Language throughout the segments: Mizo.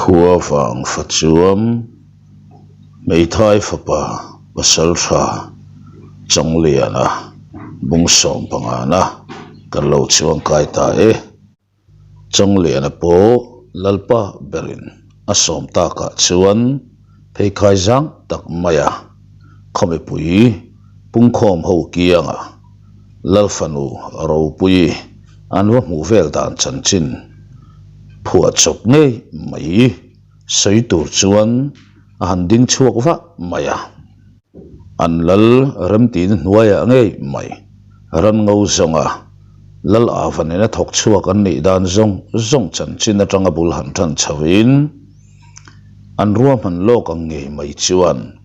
Khuavang fachuam hmeithai fapa pasaltha Chawngliana bung sawmpangana kan lo chuangkai ta e. Chawngliana pawh Lalpa berin a sawm takah chuan pheikhai zang tak maia khawmipui pungkhawm ho kianga Lalfanu ropui an va hmuh vel dan chanchin phuah chawp ngei mai sawi tur chuan a han ding chhuak vah mai a. An lal remtihna hnuaiah ngei mai ran ngo zawnga lal ava nena thawk chhuak an nih dan zawng zawng chanchin atanga bul han tan chhoin an ruahman lawk ang ngei mai chuan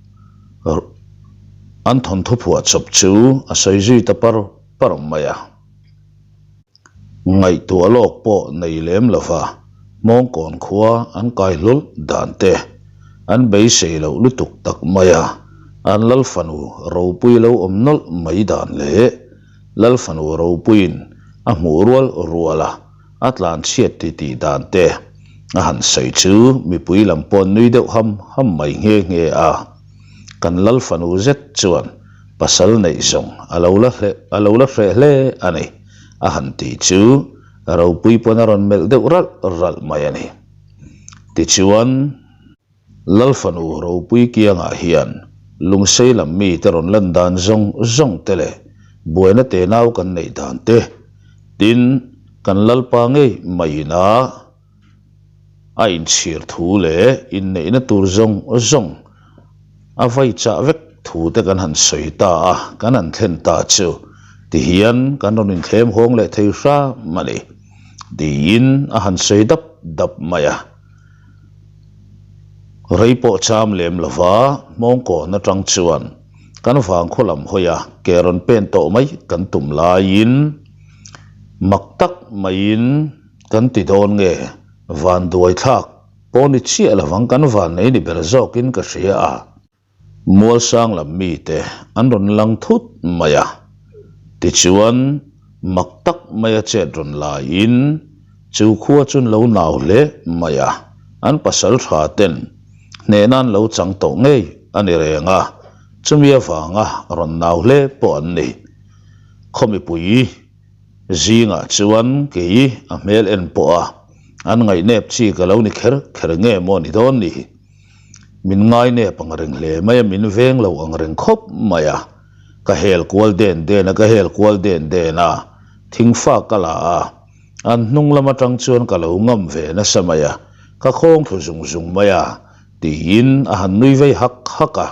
an thawnthu phuah chawp chu a sawi zui ta par par mai a. Ngaihtuah lawk pawh nei lem lova Hmawngkawn khua an kai hlawl dan te an beisei loh lutuk tak mai a, an Lalfanu ropui lo awm nawlh mai dan leh Lalfanu ropuiin a hmuh rual rual a a tlan chhiat ti tih dan te a han sawi chu mipui lam pawh nui deuh ham ham mai nghe nghe a. Kan Lalfanu zet chuan pasal neih zawng a lo la hle a lo la hreh hle a ni a han ti chu ropui pawn a rawn melh deuh ralh ralh mai a ni. Tichuan Lalfanu ropui kiangah hian lungsei lam mite rawn lan dan zawng zawng te leh buaina tenau kan neih dan te tin kan Lalpa ngei maiin a A inchhir thu leh inneihna tur zawng zawng a vai chah vek thu te kan han sawi ta a, kan han thlen ta chu tihian kan rawn inthlem hawng leh thei hram a ni tiin a han sawi dap dap mai a. Rei pawh cham lem lova hmawngkawn atang chuan kan vangkhaw lam hawi a ke rawn pen tawh mai kan tum laiin mak tak maiin Kan ti dawn nge? Van duai thlak pawh ni chiah lovang kan van nei ni ber zawkin ka hria a. Mualsang lam mite an rawn lang thut mai a. Tichuan, mak tak maia chet rawn laiin chu khua chu an lo nau hle mai a. An pasal tha ten hnehna an lo chang tawh ngei a ni reng a, chumi avanga rawn nau hle pawh an ni. Khaw mipui. Zingah chuan kei a hmel en pawh a, an ngaihnep chi ka lo ni kher kher nge maw ni dawn ni? Min ngainep ang reng hle mai a, min veng lo ang reng khawp mai a. Ka hel kual den den a, ka hel kual den den a, thingfa ka la a, an hnung lam atang chuan ka lo ngam ve nasa mai a, ka khawng thlu zung zung mai a, tiin a han nui vei hak hak a.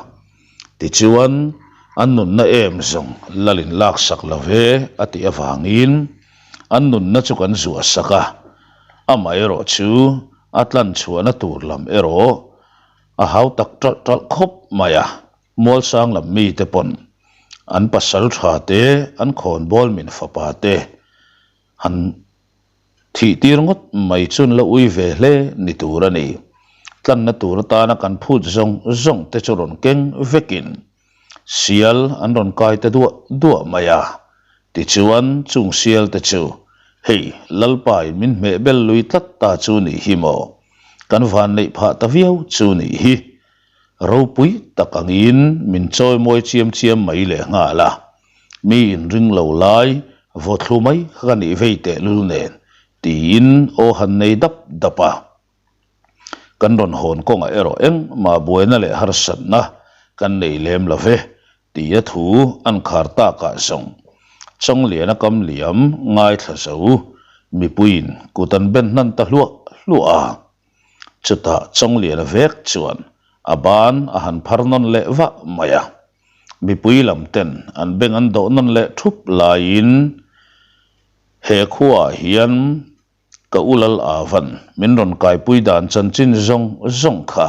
Tichuan, an nunna em zawng lalin laksak lo ve a tih avangin an nunna chu kan zuah sak a, amaherawh chu a tlan chhuahna tur lam erawh a hau tak ṭalh ṭalh khawp mai a, Mualsang lam mite pawn an pasal ṭha te, an khawnbawl min fapa te han Thih tir ngawt mai chuan la ui ve hle ni tur a ni. Tlanna tur atana kan phut zawng zawng te chu rawn keng vekin sial an rawn kai ta duah duah mai a. Tichuan chung sial te chu hei Lalpain min hmeh bel lui tlat ta chu nih hi maw? Kan van neih phah ta viau chu nih hi. Ropui tak angin min chawi mawi chiam chiam mai leh nghal a. Mi inring lo lai vaw thlu mai kha ka nih vei tehlul nen tiin aw han nei dap dap a. Kan rawn hawn kawngah erawh engmah buaina leh harsatna kan nei lem lo ve tia thu an khar takah zawng Chawngliana kam liam ngaithla zo mipuiin kut an ben hnan ta hluah hluah a. Chutah Chawngliana vek chuan a ban a han phar nawn leh vah mai a. Mipui lam ten an beng an dawh nawn leh thup laiin he khuaah hian ka u lal Avan min rawn kaipui dan chanchin zawng zawng kha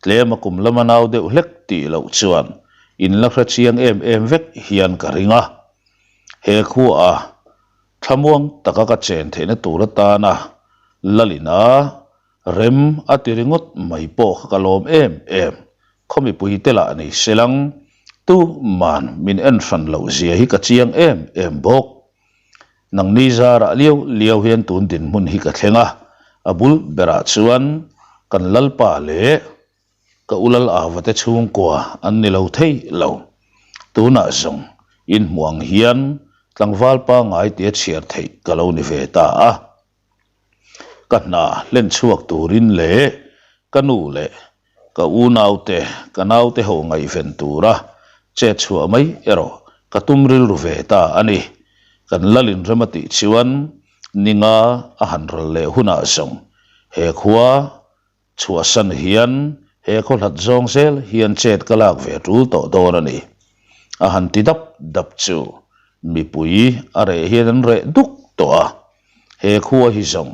tlem a kum lama nau deuh hlek tih loh chuan in la hre chiang em em vek hian ka ring a. He khuaah thlamuang taka ka chen theihna tur atana lalina Rem a ti ringawt mai pawh kha ka lawm em em, khaw mipui te lah ni selang tu man min en hran loh zia hi ka chiang em em bawk. Nangni zarah liau liau hian tun dinhmun hi ka thleng a, a bul berah chuan Kan Lalpa leh ka u Lal Ava te chhungkua an ni lo thei lo. Tunah zawng inhmuh ang hian tlangval pangngai tia chhiar theih ka lo ni ve ta a. Ka hna hlen chhuak turin leh ka nu leh ka unaute, ka naute ho ngaihven tura chet chhuah mai erawh ka tum rilru ve ta a ni. Kan Lalin rem a tih chuan ninga a han ral leh hunah zawng he khua chhuahsan hian he khaw hlat zawng zel hian chet ka lak ve tul tawh dawn a ni. A han ti dap dap chu mipui a reh hian an reh duk tawh a. He khua hi zawng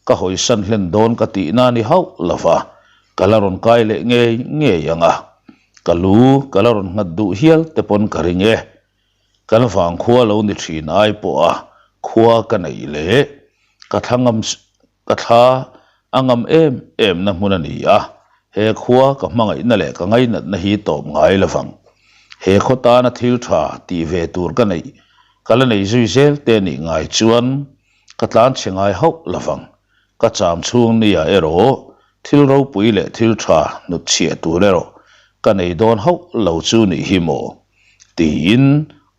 ka hawisan hlen dawn ka tihna ni hauh lo va, ka la rawn kai leh ngei ngei ang a, ka lu ka la rawn nghat duh hial te pawn ka ring e. Kan vangkhua lo ni thin ai pawha khua ka neih leh ka thla ngam ka thla a ngam em em na hmun a ni a, he khua ka hmangaihna leh ka ngainatna hi tawp ngai lo vang. He khaw tana thil tha tih ve tur ka neih ka la nei zui zel te nih ngai chuan ka tlan chhe ngai hauh lo vang. Ka cham chhung nia erawh thil ropui leh thil tha hnut chhiah tur erawh ka nei dawn hauh lo chu nih hi maw? tiin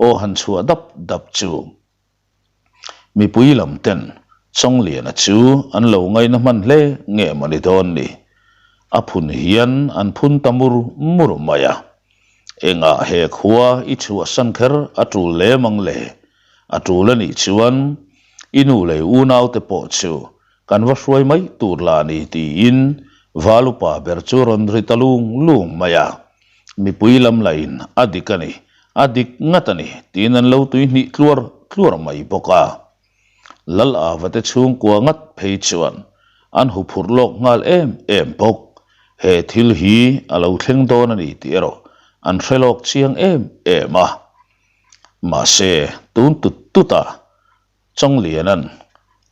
aw han chhuah dap dap chu. Mipui lam ten Chawngliana chu an lo ngaina hman hle nge maw ni dawn ni? A phun hian an phun ta mur mur mai a. Engah he khua i chhuahsan kher a tul lem ang le? A tul a nih chuan i nu leh unaute pawh chu kan va hruai mai tur la ni tiin Valupa ber chu rawn ri ta lung lung mai a. Mipui lam lahin a dik a ni, a dik ngat a ni tiin an lo tuihnih tluar tluar mai bawk a. Lal Ava te chhungkua ngat phei chuan an huphurh lawk nghal em em bawk. He thil hi a lo thleng dawn a ni tih erawh an hre lawk chiang em em a. Mahse, tun tut tut a Chawngliana'n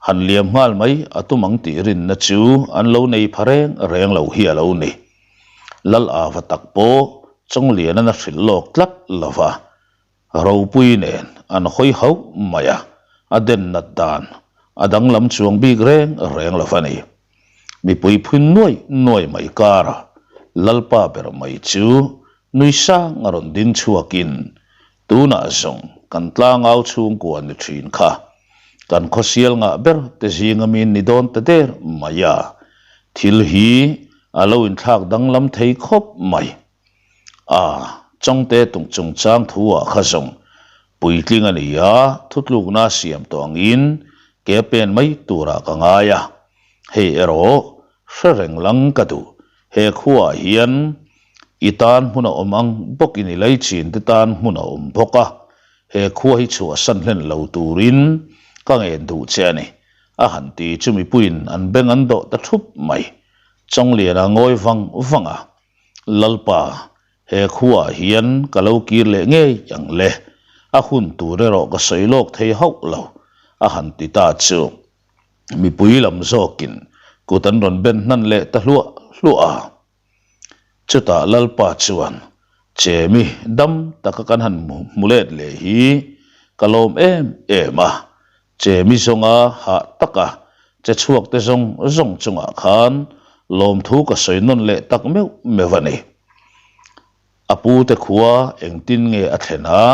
han liam nghal mai a tum ang tih rinna chu an lo nei pha reng reng lo hi a lo ni. Lal Ava tak pawh Chawngliana'n a hrilh lawk tlat lo va, ropui nen an hawi hauh mai a, a den nat dan a danglam chuang bik reng reng lo va ni. Mipui phun nuai nuai mai kara Lalpa ber mai chu nui sang a rawn ding chhuakin Tunah zawng kan tlangau chhungkua ni thin kha kan khawsial ngah ber te zinga min ni dawn ta der mai a, thil hi a lo inthlak danglam thei khawp mai. A, Chawngte tung chungchang thu ah kha zawng puitling a ni a, thutlukna siam tawh angin ke pen mai turah ka ngai a, hei erawh hre reng lang ka duh. He khuaah hian i tan hmun a awm ang bawkin i leichin te tan hmun a awm bawk a, he khua hi chhuahsan hlen lo turin ka ngen duh che a ni, a han ti chu mipuiin an beng an dawh ta thup mai. Chawngliana ngawi vang vang a, Lalpa, he khuaah hian ka lo kir leh ngei ang le, a hun tur erawh ka sawi lawk thei hauh lo, a han ti ta chu. Mipui lam zawkin kut an rawn ben hnan leh ta hluah hluah a. Chutah Lalpa chuan, Chemi dam taka kan han hmu let leh hi ka lawm em em a, Chemi zawnga hah taka che chhuak te zawng zawng chungah khan lawmthu ka sawi nawn leh tak meuh meuh a ni. A pute khua engtin nge a thlen a?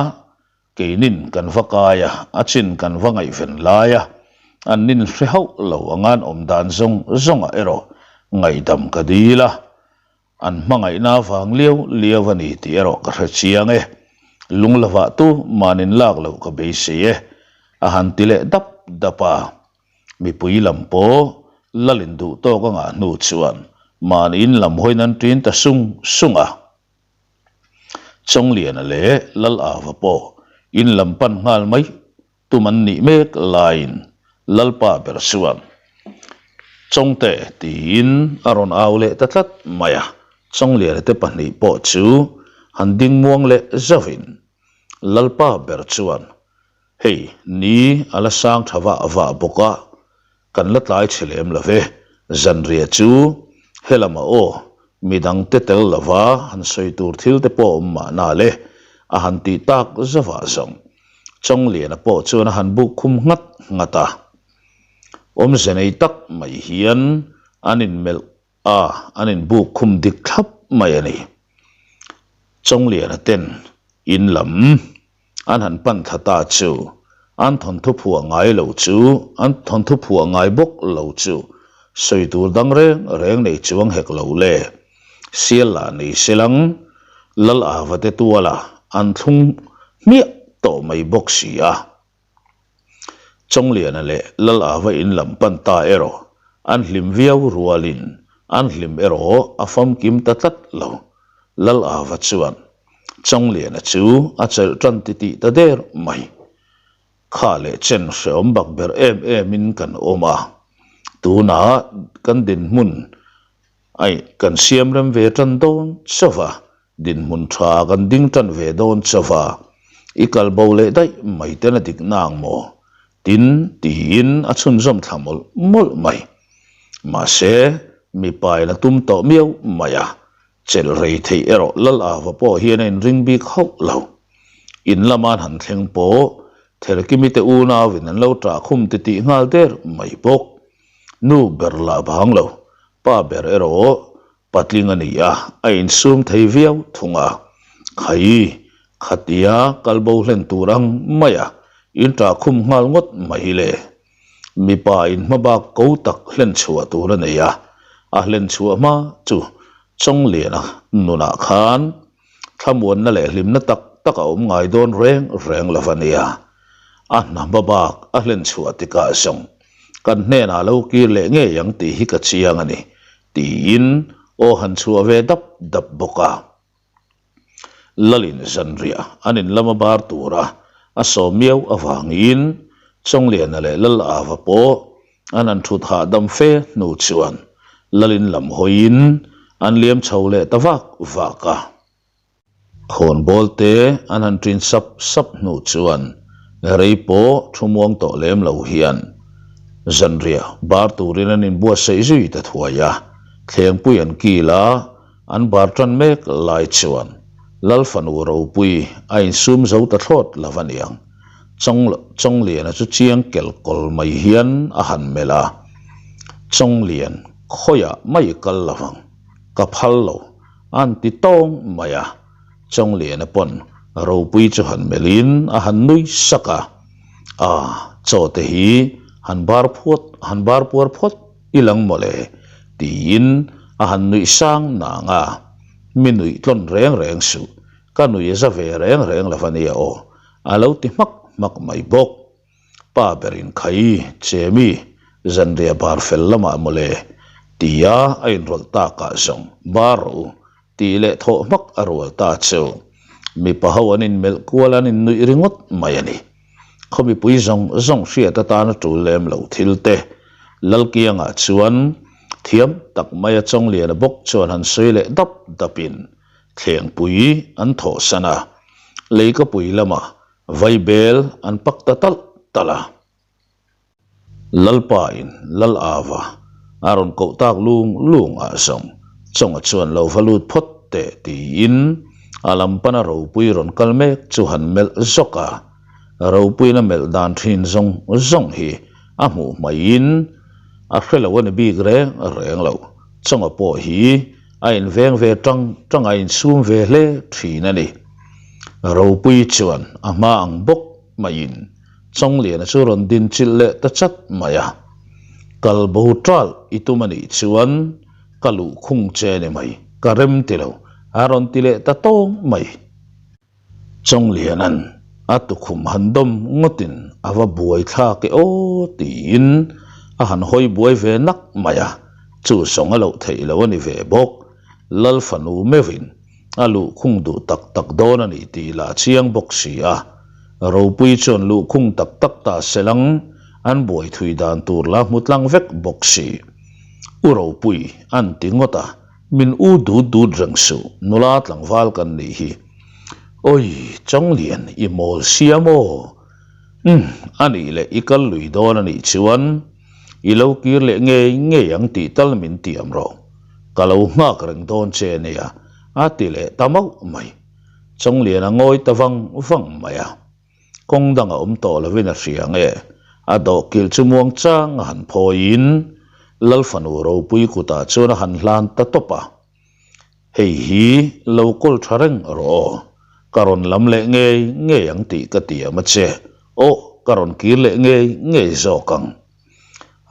Keinin kan va kai a, a chin kan va ngaihven lai a, an nin hre hauh lo angan awm dan zawng zawngah erawh ngaihdam ka dil a, an hmangaihna avang liau liau a ni tih erawh ka hre chiang e. Lung lovah tu manin lak loh ka beisei e, a han ti leh dap dap a. Mipui lam pawh lalin duh tawk a ngah hnu chuan mahniin lam hawiin an ṭin ta sung sung a. Chawngliana leh Lal Ava pawh in lam pan nghal mai tum an nih mek laiin Lalpa ber chuan Chawngte tiin a rawn au leh ta tlat mai a, Chawngliana te pahnih pawh chu han ding muang leh zauhin Lalpa ber chuan Hei ni a la sang tha vah vah bawk a, Kan la tlai chhe lem lo ve, zanriah chu helamah aw, midangte tel lova han sawi tur thil te pawh awm mahna le, a han tih tak zavah zawng. Chawngliana pawh chuan a han buk khum nghat nghat a. Awmze nei tak mai hian an inmelh. A, an inbuk khum dik thlap mai a ni. Chawngliana ten in lam an han pan thla ta chu an thawnthu phuah ngai lo chu an thawnthu phuah ngai bawk lo chu sawi tur dang reng reng nei chuang hek lo le. Sial lah nei selang Lal Ava te tuala an thlung hmiah tawh mai bawk si a. Chawngliana leh Lal Ava in lam pan ta erawh an hlim viau rualin an hlim erawh a famkim ta tlat lo. Lal Ava chuan Chawngliana chu a chelh tan titih ta der mai. Kha leh chen hreawm bak ber em emin kan awm a, tunah kan dinhmun aih kan siam rem ve tan dawn chauh a, Dinhmun tha kan ding tan ve dawn chauh a, i kal bo leh daih mai ten a dik nang maw? Tin, tiin a chhunzawm thla mawlh mawlh mai. Mahse, mipa in a tum tawh miau mai a, chelh rei theih erawh Lal Ava pawh hian a inring bik hauh lo. In lama an han thleng pawh Thelkimi te unauin an lo ṭah khum titih nghal der mai bawk. Nu ber lah bang lo, pa ber erawh Patling a ni a, a insum thei viau thung a. Khai, khatia kal bo hlen tur ang mai a, in ṭah khum nghal ngawt mai le. Mipa in hmabak ko tak hlen chhuah tur a nei a, a hlen chhuah hma chu Chawngliana nunah khan thlamuanna leh hlimna tak tak a awm ngai dawn reng reng lo a nia. A hna hmabak a hlen chhuah tikah zawng kan hnenah lo kir leh ngei ang tih hi ka chiang a ni. Tiin aw han chhuah ve dap dap bawk a. Lalin zanriah an in lama bar tura a sawm miau avangin Chawngliana leh Lal Ava pawh an han thut hahdam fe hnu chuan Lalin lam hawiin an liam chho leh ta vak vak a. Khawnbawl te an han ṭin sap sap hnu chuan rei pawh thu muang tawh lem lo hian zanriah bar turin an inbuatsaih zui ta thuai a, thlengpui an kil a, an bar ṭan mek lai chuan Lal fanu ropui a insum zo ta thlawt lo a niang. Chawngliana chu chiang kel kawl mai hian a han melh a, Chawnglian khawiah mai kal lo ang, ka phal lo. An ti tawng mai a, Chawngliana pawn ropui chu han melhin a han nui sak a, A, chaw te hi han bar phuat, han bar puar phawt i lang mawle, tiin a han nuih sang nang a, Mi nuih tlawn reng reng suh, ka nuih za ve reng reng lo a nia aw, a lo ti hmak hmak mai bawk. Pa berin khai Chemi zanriah bar fel lamah mawle tia a inrawlh takah zawng bar rawh u tih leh thawh hmak a rual ta chu mipa ho an inmelh kual an innuih ringawt mai a ni. Khaw mipui zawng zawng hriat atana tul lem lo thil te Lalkiangah chuan thiam tak maia Chawngliana bawk chuan han sawi leh dap dapin thlengpui an thawhsan a, leikapui lamah Vaibel an pak ta talh talh a. Lalpa in Lal Ava a rawn koh tak lung lung ah zawng Chawnga chuan lo va lut phawt teh tiin a lam pana ropui rawn kal mek chu han melh zawk a. Ropuiin a melh dan thin zawng zawng hi a hmuh hmaiin a hre lo a ni bik reng reng lo. Chawnga pawh hi a inveng ve tang tang a insum ve hle thin a ni. Ropui chuan a hma ang bawk maiin Chawngliana chu rawn din chilh leh ta chat mai a, Kal bo ṭalh i tum a nih chuan ka luh khung che ni mai, ka rem ti lo, a rawn ti leh ta tawng mai. Chawngliana'n a tukhum han dawm ngawtin a va buai thlak e aw tiin a han hawi buai ve nak mai a, chu zawng a loh theih lo a ni ve bawk. Lal fanu meuhin A luhkhung duh tak tak dawn a ni tih lah chiang bawk si a. Ropui chuan luhkhung tak tak ta selang an buai thui dan tur la hmu tlang vek bawk si. U Ropui an ti ngawt a, min u dut dut reng suh, nula tlangval kan nih hi. Awi, Changlian i mawl sia maw? Umm, a nih leh i kal lui dawn a nih chuan i lo kir leh ngei ngei ang tih tal min tiam rawh. Ka lo nghak reng dawn che nia, a ti leh ta mauh mai. Chawnglian a ngawi ta vang vang mai a. Kawng dang a awm tawh lovin a hria nge, a dawhkilh chu muang chang a han phawiin. Lal fanu ropui kutah chuan a han hlan ta tawp a. Hei hi lo kawl tha reng rawh aw, ka rawn lam leh ngei ngei ang tih ka tiam a che, aw ka rawn kir leh ngei ngei zawk ang.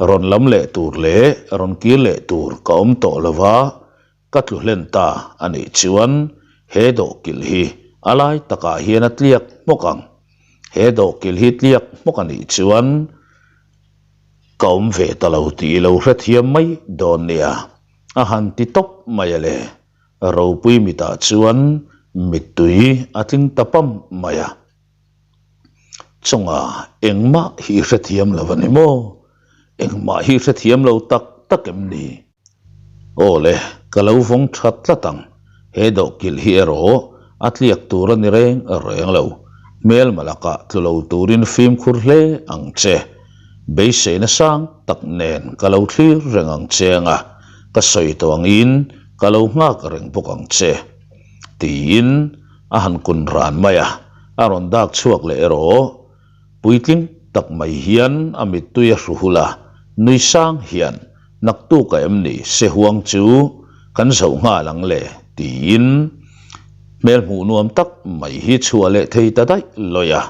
Rawn lam leh tur leh rawn kir leh tur ka awm tawh lo va, ka tlu hlen ta a nih chuan he dawhkilh hi a lai takah hian a tliak hmawk ang. He dawhkilh hi tliak hmawk a nih chuan ka awm ve ta lo tih i lo hrethiam mai dawn nia. A han ti tawp mai a le. Ropui mitah chuan mittui a tling ta pam mai a. Chunga engmah hi i hrethiam lo a ni maw? Engmah hi i hrethiam lo tak tak em ni? Aw le, ka lo vawng tha tlat ang. He dawhkilh hi erawh a tliak tur a ni reng reng lo. Hmelma lakah tlu lo turin fimkhur hle ang che. Beiseina sang tak nen ka lo thlir reng ang che anga, ka sawi tawh angin ka lo nghak reng bawk ang che. Tiin a han kun ran mai a, a rawn dak chhuak leh erawh puitling tak mai hian a mittui a hru hul a, nui sang hian naktuk a em ni sehuang chu kan zoh nghal ang le tiin hmel hmuh nuam tak mai hi chhuah leh thei ta daih lawi a,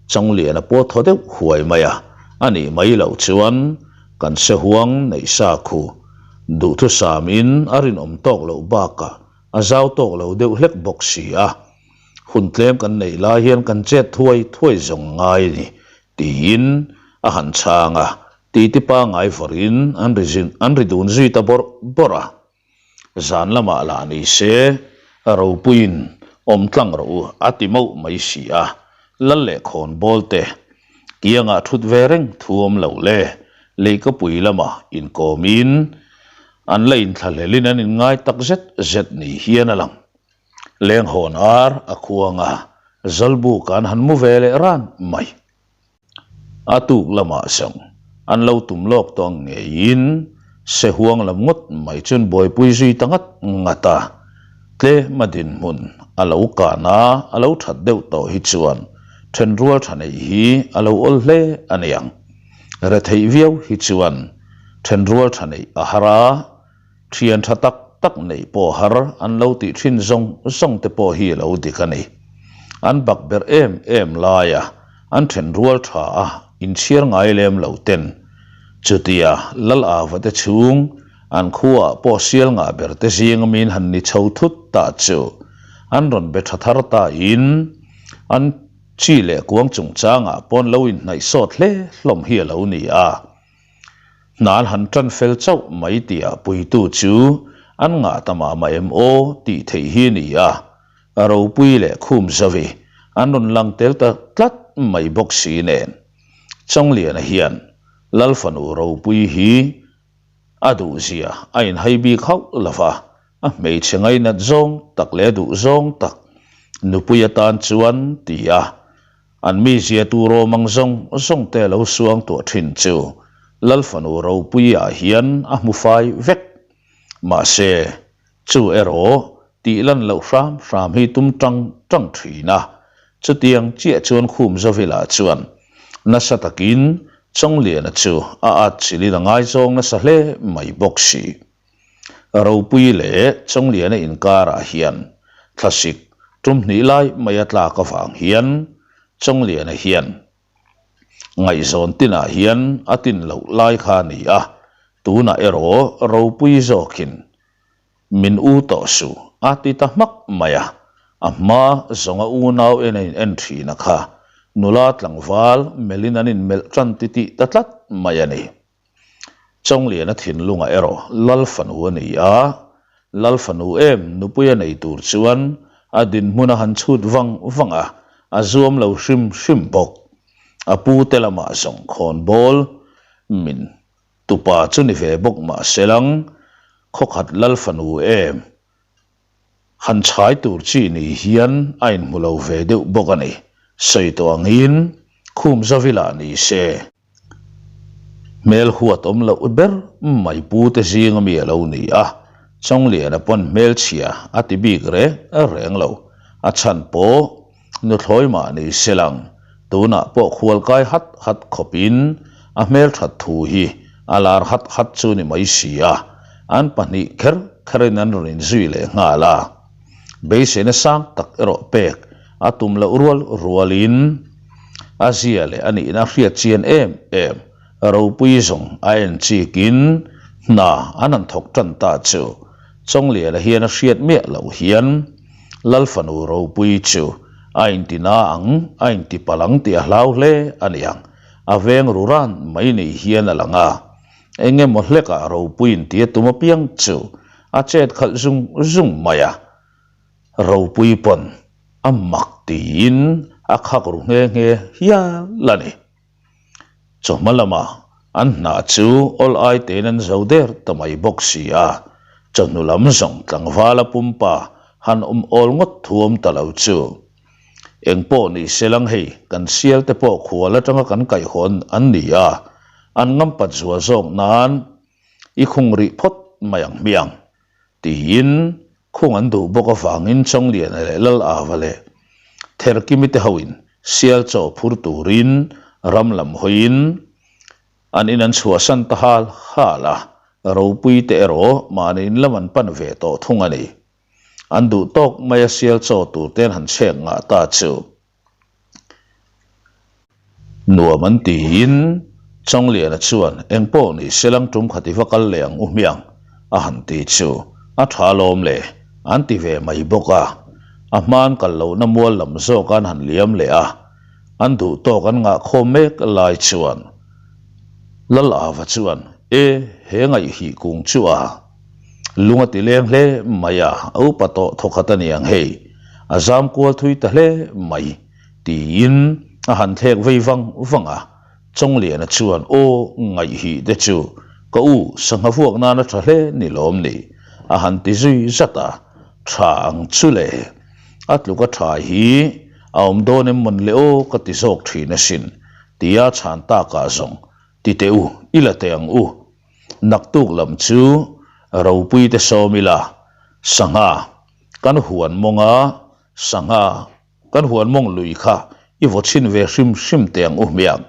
Changliana pawh thaw deuh huai mai a, a nih mai loh chuan kan sehuang neih sa khu duhthusamin a rinawm tawk loh bakah A zau tawk lo deuh hlek bawk si a, hun tlem kan neih lai hian kan chet thuai thuai zawng ngai a ni, tiin a han chhang a, titi pangngai vawrin an ri an ri dun zui ta bawrh bawrh a. Zan lamah lah ni se, ropuiin awm tlang rawh u a ti mauh mai si a, lal leh khawn bawl te kiangah thut ve reng thu awm loh le, leikapui lamah inkawmin An la inthlahlelin an inngai tak zet zet ni hian a lang. Lenghawn ar a khuang a, Zalbuk an han mu ve leh ran mai. A tuk lamah zawng an lo tum lawk tawh ang ngeiin Sehuang lam ngawt mai chuan buaipui zui ta ngat ngat a, tlem a dinhmun a lo kan a, a lo that deuh tawh hi chuan thenrual tha neih hi a lo awl hle a niang. Retheih viau hi chuan thenrual tha neih a har a, thian tha tak tak neih pawh har an lo tih thin zawng zawng te pawh hi a lo dik a ni. An bak ber em em laia an thenrual tha a inchhiar ngai lem lo ten chutia Lal Ava te chhung an khuaah pawh sial ngah ber te zing amin han ni chho thut ta chu an rawn be tha thar ta in an Chi leh kuang chungchangah pawn lo inhnaih sawt hle hlawm hi a lo ni a. Hna an han tan fel chauh mai tihah puitu chu an ngah ta mah mah em aw tih theih hi a ni a. Ropui leh khum zavi an rawn lang tel ta tlat mai bawk si nen. Chawngliana hian Lal fanu ropui hi a duhzia a inhai bik hauh lo va. A hmeichhe ngainat zawng tak leh a duh zawng tak nupui atan chuan ti a, an mizia tur awm ang zawng zawng te lo suang tuah thin chu Lal fanu ropuiah hian a hmu fai vek. Mahse, chu erawh tih lan loh hram hram hi tum tang tang thin a, chutiang chiah chuan khum Zawila chuan nasa takin Chawngliana chu a atchilhin a ngaizawng nasa hle mai bawk si. Ropui leh Chawngliana inkarah hian thlasik tum hnih lai mai a tlak avang hian Chawngliana hian ngaihzawn tinah hian a tin loh lai kha a ni a, tunah erawh Ropui zawkin min u tawh suh a ti ta hmak mai a, a hma zawnga unau en a in en thin a kha nula tlangval melhin an inmelh tan titih ta tlat mai a ni. Chawngliana thinlungah erawh Lal fanu a ni a, Lal fanu em nupui a nei tur chuan a dinhmun a han chhut vang vang a, a zuam lo hrim hrim bawk. A pu te lamah zawng khawnbawl min tupa chu ni ve bawk mah selang khawkhat Lal fanu em han chhai tur chi ni hian a inhmu lo ve deuh bawk a ni. Sawi tawh angin khum zavilah ni se. Hmel huat awm loh ber mai pu te zing ami a lo ni a, Chawngliana pawn hmelchhia a ti bik reng reng lo. A chhan pawh nuthlawi mah ni se lang, tunah pawh khualkai hat hat khawpin a hmelthat thu hi A lar hat hat chu ni mai si a, an pahnih kher kherin an rawn inzui leh nghal a. Beiseina sang tak erawh pek a tum loh rual rualin a zia leh a nihna hriat chian em em ropui zawng a en chikin hna an han thawk tan ta chu Chawngliana hian a hriat miah loh hian Lalfanu ropui chu a inti na ang, a inti palh ang tih a hlau hle a niang. A veng ru ran mai ni hian a lang a, eng emaw hlekah ropuiin tia tum apiang chu a chet khalh zung zung mai a, ropui pawn a mak tiin a khak ru nghe nghe hial a ni. Chawhma lamah an hna chu awl ai tein an zo der ta mai bawk si a, chawhnu lam zawng tlangvala pumpa han awm awl ngawt thuam ta lo chu. Eng pawh ni se lang hei, kan sial te pawh khual atanga kan kaihhawn an ni a, an ngampat zual zawk nan i khung rih phawt mai ang hmiang, tiin khung an duh bawk avangin Chawngliana leh Lal Ava leh Therkimi te hoin sial chaw phur turin ram lam hawiin an in an chhuahsan ta hal hal a, ropui te erawh mahni in lam an pan ve tawh thung a ni. An duh tawk mai a sial chaw tur te an han chhek ngah ta chu. Nuam an tiin Chawngliana chuan eng pawh ni se lang tum khat i va kal leh ang u hmiang a han ti chu a tha lawm le an ti ve mai bawk a. A hmaan kal lohna mual lam zawk an han liam leh a, an duh tawk an ngah khawm mek lai chuan Lal Ava chuan e he ngaihhih kung chu a Lung a ti leng hle mai a, a upa tawh thawkhat a niang hei, a zam kual thui ta hle mai, tiin a han thlek vei vang vang a. Chawngliana chuan, Aw, ngaihhih te chu ka u sangha vuak nan a tha hle ni lawm ni, a han ti zui zat a, tha ang chu le, a tluk a tha hi a awm dawn em mawn le aw ka ti zawk thin asin, tia chhan takah zawng, ti teh u, i la teh ang u. Naktuk lam chu ropui te sawm ila, sangha kan huan mawnga sangha kan huan mawng lui kha i vaw chhin ve hrim hrim teh ang u hmiang,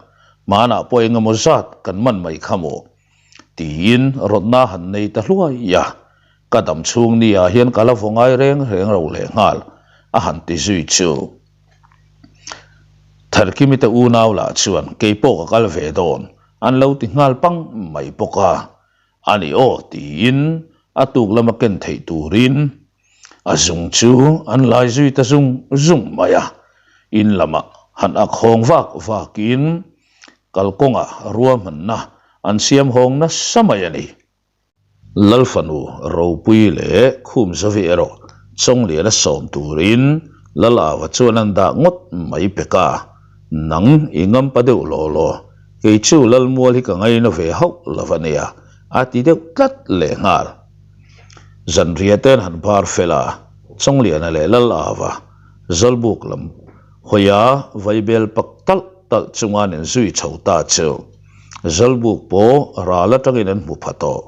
hmanah pawh eng emaw zat kan man mai kha maw? tiin rawtna han nei ta hluai a, ka dam chhung ni ah hian ka la vaw ngai reng reng ro leh nghal a han ti zui chu. Tharkimi te unau lah chuan keipawh ka kal ve dawn An lo ti nghal pang mai bawk a, a ni aw tiin a tuk lama ken theih turin a zung chu an lai zui ta zung zung mai a. In lamah han ak hawng vak vakin kalkawngah ruahmanna an siam hawng nasa mai a ni. Lalfanu ropui leh khum zavi erawh Chawngliana sawm turin Lalava chuan an dah ngawt mai pek a, nang i ngampa deuh law law, kei chu Lalmual hi ka ngaina ve hauh lo a nia, a ti deuh tlat lehnghal. Zanriah ten han bar fel a, Chawngliana leh Lalava Zawlbuk lam hawia vaibel pak talh talh chunga an inzui chho ta chu. Zawlbuk pawh ral atangin an hmu pha tawh.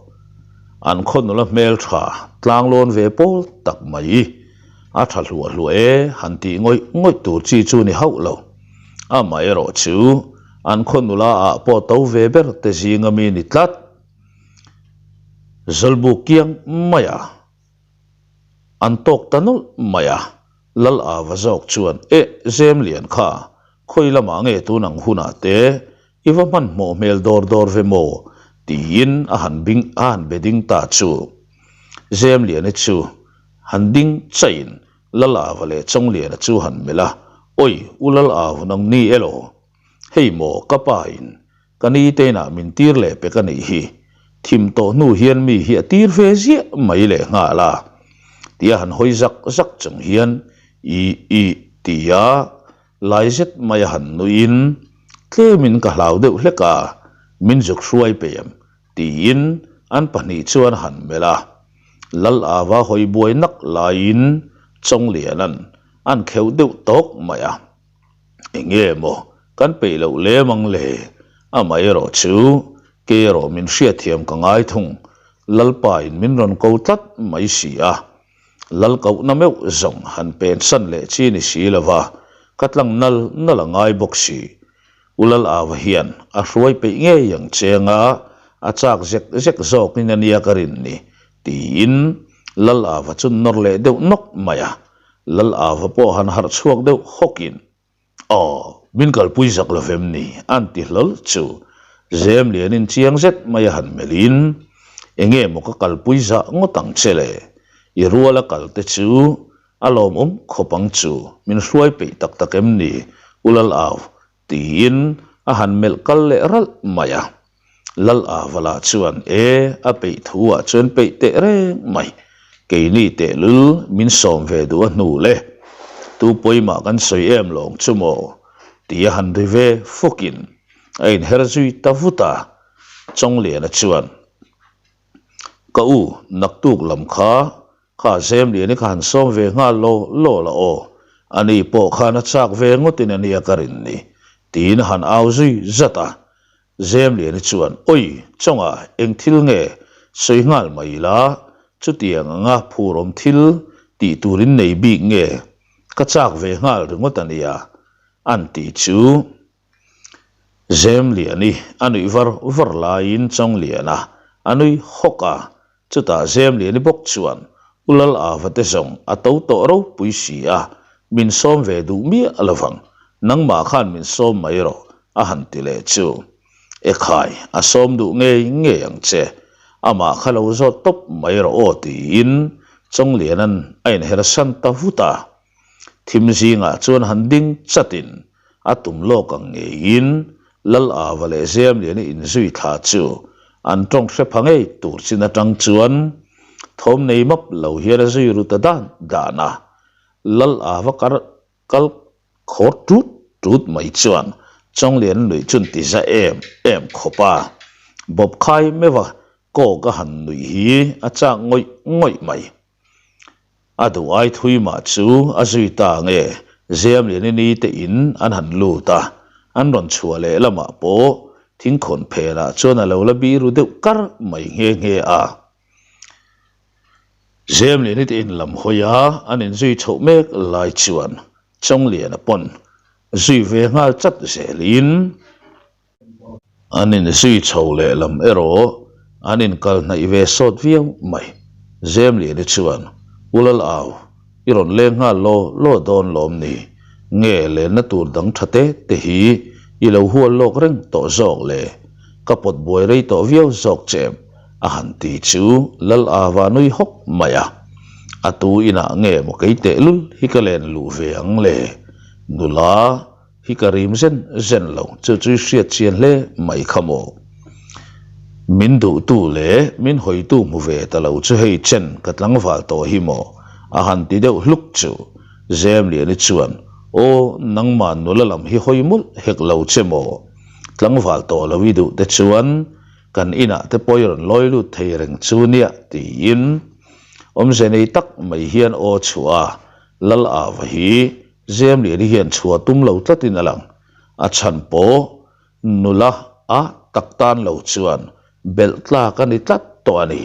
An khaw nula hmel tha tlanglawn ve pawl tak mai. A tha hluah hluah e han tih ngawih ngawih tur chi chu ni hauh lo. Amaherawh chu an khaw nula ah pawh to ve ber te zinga mi ni tlat. Zawlbuk kiang mai a. An tawk ta nawlh mai a. Lal Ava zawk chuan, Eh, Zemlian kha, khawi lamah nge tun ang hunah te i va hmanhmawh hmel dawr dawr ve maw? tiin a han bing a han be ding ta chu. Zemliani chu han ding chaihin Lal Ava leh Chawngliana chu han melh a, Awi, u Lal Ava nang ni elaw? Hei maw, ka pa in Ka ni te inah min tir leh pek a nih hi. Thim tawh hnu hian mi hi a tir ve ziah mai leh nghal a. Tia han hawi zak zak chung hian i i tia lai zet mai a han nuiin tlemin ka hlau deuh hlek a, min zuk hruai pei em tiin an pahnih chuan a han melh a. Lal Ava hawi buai nak laiin Chawngliana'n an kheuh deuh tawk mai a. Enge maw kan peih loh lem ang le? Amaherawh chu ke erawh min hriatthiam ka ngai thung, Lalpa in min rawn ko tlat mai si a. Lal kohna meuh zawng han pensan leh chi ni si lova, ka tlang nal nal a ngai bawk si. U Lal Ava hian a hruai peih ngei ang cheng a, a chak zek zek zawkin a nia ka rin ni, tiin Lal Ava chu nawr leh deuh nawk mai a. Lal Ava pawh han harh chhuak deuh hawkin, Aw, min kalpui zak lo vem ni? an ti hlawl chu. Zem lianin chiang zet mai a han melhin, Enge maw ka kalpui zah ngawt ang che le? I ruala kal te chu a lawmawm khawp ang chu, min hruai peih tak tak em ni? U Lal Au, Tiin a han melh kal leh ralh mai a. Lal Avala chuan, E, a peih thu ah chuan peih teh reng mai. Keini tehlul min sawm ve duh a hnu le. Tu pawimah kan sawi em lawng chu maw? Ti a han ri ve fawkin a inher zui ta vut a. Chawngliana chuan, Ka u, naktuk lam kha Kha Zemliani kha han sawm ve nghal law law la aw, ani pawh khan a chak ve ngawtin a nia ka rin ni, tiin a han au zui zat a. Zemliani chuan, Oi, Chawngah eng thil nge sawi nghal mai ila, chutiang anga phurawm thil tih turin nei bik nge ka chak ve nghal ringawt a nia, an ti chu. Zemliani a nuih var var laiin Chawngliana a nui hawk a, Chutah Zemliani bawk chuan U Lal Ava te zawng a to tawh ropui si a, min sawm ve duh miah lovang, nangmah khan min sawm mai rawh, a han ti leh chu. Ekhai, a sawm duh ngei ngei ang che, amah kha lo zawt tawp mai rawh aw tiin Chawngliana'n a inhersan ta vut a. Thim zingah chuan han ding chatin a tum lawk ang ngeiin Lal Ava leh Zemliani inzui thla chu an tawng hre pha ngei tur chin atang chuan thawm nei map lo hian a zui ru ta dan dan a. Lal Ava kar kal khawr tut tut mai chuan Chawnglian nuih chun ti za em em khawp a. Bawp khai meuh a kawk a han nuih hi a chak ngawih ngawih mai. A duh ai thui mah chu a zui ta nge Zemliani ni te in an han lut a, an rawn chhuah leh lamah pawh thingkhawn phenah chuan a lo la biru deuh kar mai nghe nghe a. Zemliani te in lam hawi a an inzui chhoh mek lai chuan Chawngliana pawn zui ve nghal chat zelin, An inzui chho leh lam erawh an inkal hnaih ve sawt viau mai. Zemliani chuan, U Lal Au, i rawn leng nghal law law dawn lawm ni? Nge lenna tur dang tha te te hi i lo hual lawk reng tawh zawk le? Ka pawt buai rei tawh viau zawk che em? a han ti chu Lal Ava nui hawk mai a. A tu inah nge maw kei tehlul hi ka len luh ve ang le? Nula. Hi ka rim zen zen lo, chu chu i hriat chian hle mai kha maw? Min duhtu leh min hawitu hmu ve ta lo chu hei chen ka tlangval tawh hi maw? A han ti deuh hluk chu. Zemliani chuan, Aw, nangmah nula lam hi hawi mawlh hek lo che maw? Tlangval tawh lo i duh te chuan kan inah te pawh i rawn lawi lut thei reng chu nia, tiin awmze nei tak mai hian aw chhuah a, Lal Ava hi Zemliani hian chhuah tum lo tlatin a lang. A chhan pawh nula a tak tan lo chuan belh tlak a ni tlat tawh a ni.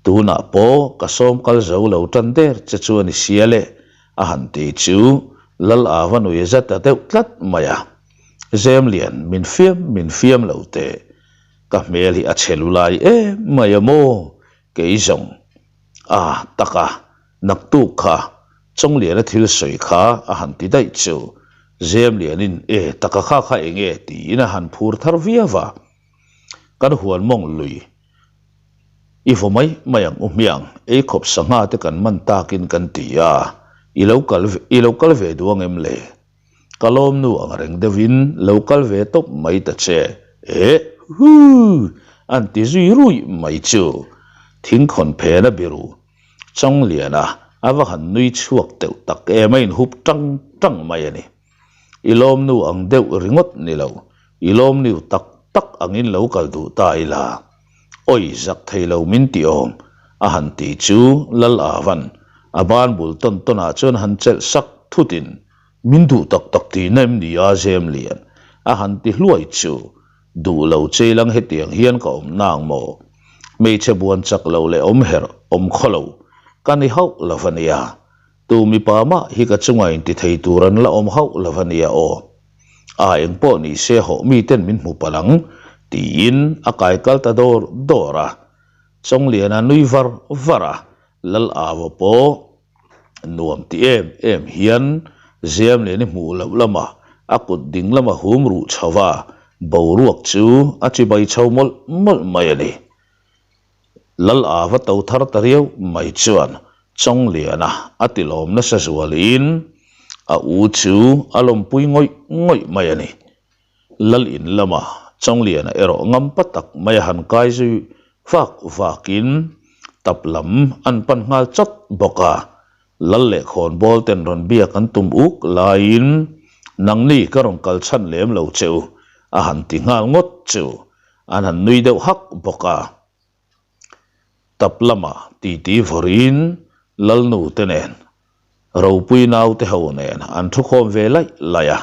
Tunah pawh ka sawm kal zo lo tan der che chu a ni sia le, a han ti chu Lal Ava nui zat ta deuh tlat mai a. Zemlian, min fiam min fiam lo teh. Ka hmel hi a chhe lulai em mai a maw? Kei zawng a tak a. Naktuk kha Chawngliana thil sawi kha a han ti daih chu Zemlianin e taka kha kha eng nge tiin a han phur thar viau a. Kan huan mawng lui i vaw mai mai ang u hmiang, ei khawp sangha te kan man takin kan ti a, i lo kal i lo kal ve duh ang em le? Ka lawmnu ang reng deuhin lo kal ve tawp mai ta che, eh huuii an ti zui ruih mai chu thingkhawn phen a biru. Chawngliana a va han nui chhuak teuh tak em a inhup tang tang mai a ni. I lawmnu ang deuh ringawt ni lo, i lawmnu tak tak angin lo kal duh ta ila. Awi zak thei lo min ti awm a han ti chu Lal Avan a ban bul tawn tawnah chuan han chelh sak thutin min duh tak tak tihna em ni a Zemlian a han ti hluai chu Duh lo cheilang hetiang hian ka awm nang maw? Hmeichhe buan chak lo leh awm herh awm khaw lo ka ni hauh lo va nia. Tu mipa mah hi ka chunga inti thei tur an la awm hauh lo va nia aw. A eng pawh ni se hawh miten min hmu palh ang. Tiin a kai kal ta dawr dawr a. Chawngliana nui var var a, Lal Ava pawh nuam ti em em hian Ziamliani hmuh loh lamah a kut ding lama hum ruh chho a, boruak chu a chibai chho mawlh mawlh mai a ni. Lal Ava to thar ta riau mai chuan Chawngliana a ti lawm nasa zualin a u chu a lawmpui ngawih ngawih mai a ni. Lal in lama Chawngliana erawh ngampa tak mai a han kai zui vak vakin tap lam an pan nghal chawt bawk a. Lal leh khawnbawl ten rawn biak an tum uk laiin nangni ka rawn kal chhan lem lo che u a han ti nghal ngawt chu an han nui deuh hak bawk a. Tap lamah titi vawrin Lalnu te nen Ropui naute ho nen an thukhawm ve laih laih a,